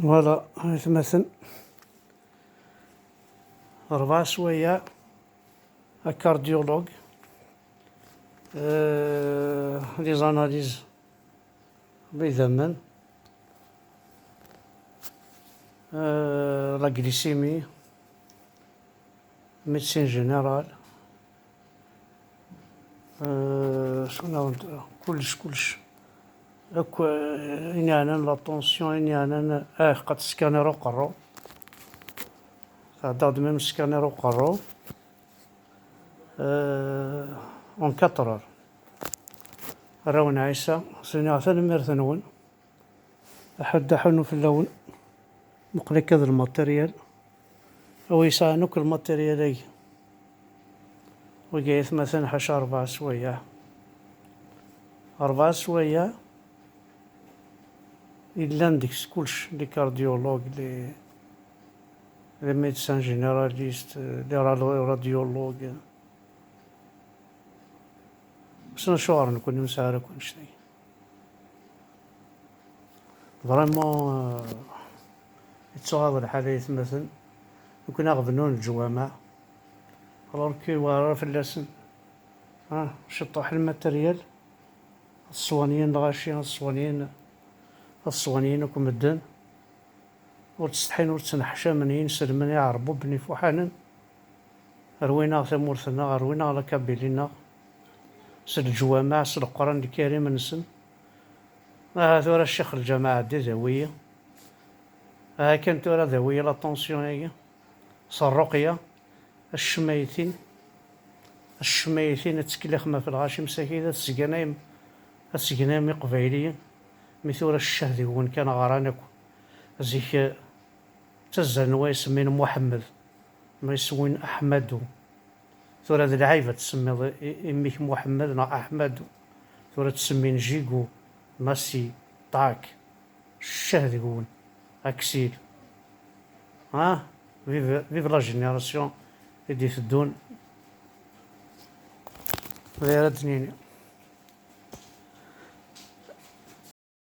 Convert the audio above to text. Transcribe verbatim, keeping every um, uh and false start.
Voilà, aytmaten. Rebɛa swayeɛ, un cardiologue, euh, des analyses n yidammen, euh, la glycémie, médecine générale, euh, شنو نعاود؟ كلش، كلش. Akk, euh, ayen yeɛnan la tension, ayen yeɛnan, ah, qed scanner uqerru. Tɛeddaɣ-d même scanner uqerru. Euh, en quatre heures. Arraw n Ɛisa, sniɣ tanemmirt-nwen. Aḥuddu aḥunnu fell-awen. Meqqel akka d lmateryal. A wi yesɛan akk lmateryal-agi. Wigi aytmaten ḥaca rebɛa swayeɛ. Rebɛa swayeɛ yellan deg-s kullec, les cardiologues, les, les médecins généralistes, les ra-, radiologues. Wissen acuɣer nekkni ur nesɛi ara akk annect-agi. Vraiment, euh, yettuɣaḍ lḥal ay atmaten. Nekkni aɣ-bennun leǧwameɛ. Alors que ur yewɛir ara fell-asen. Ah, ciṭṭuḥ lmateryal. Ad ṣwanyen lɣaci, ad ṣwanyen, ad ṣwanyen akk medden. Ur ttsetḥin, ur ttneḥcamen i yinselmen iɛerbuben ifuḥanen. Rwin-aɣ tamurt-nneɣ, rwin-aɣ la Kabylie-nneɣ. S leǧwameɛ, s leqran lkarim-nsen. Aha tura ccix lǧameɛ ɛeddi dawi-yi. Aha kan tura dawi-yi la tension-agi. S rruqya, accem ay tin, accem ay tin, ad ttkellixem ɣef lɣaci msakit, ad tesganayem, ad tesganayem iqbayliyen. Mi tura ccah deg-wen kan ɣran akk. Zik, eh, ttazzalen wa isemmin Muḥemmed, ma iswin Aḥmadu. Tura d lɛib ad tsemmiḍ i, i mmi-k Muḥemmed neɣ Aḥmadu. Tura ttsemmin Jigu, Massi, Ṭak. Ccah deg-wen. Aksil. Ah, vive, vive la génération i d-iteddun. D ayen ara d-nini.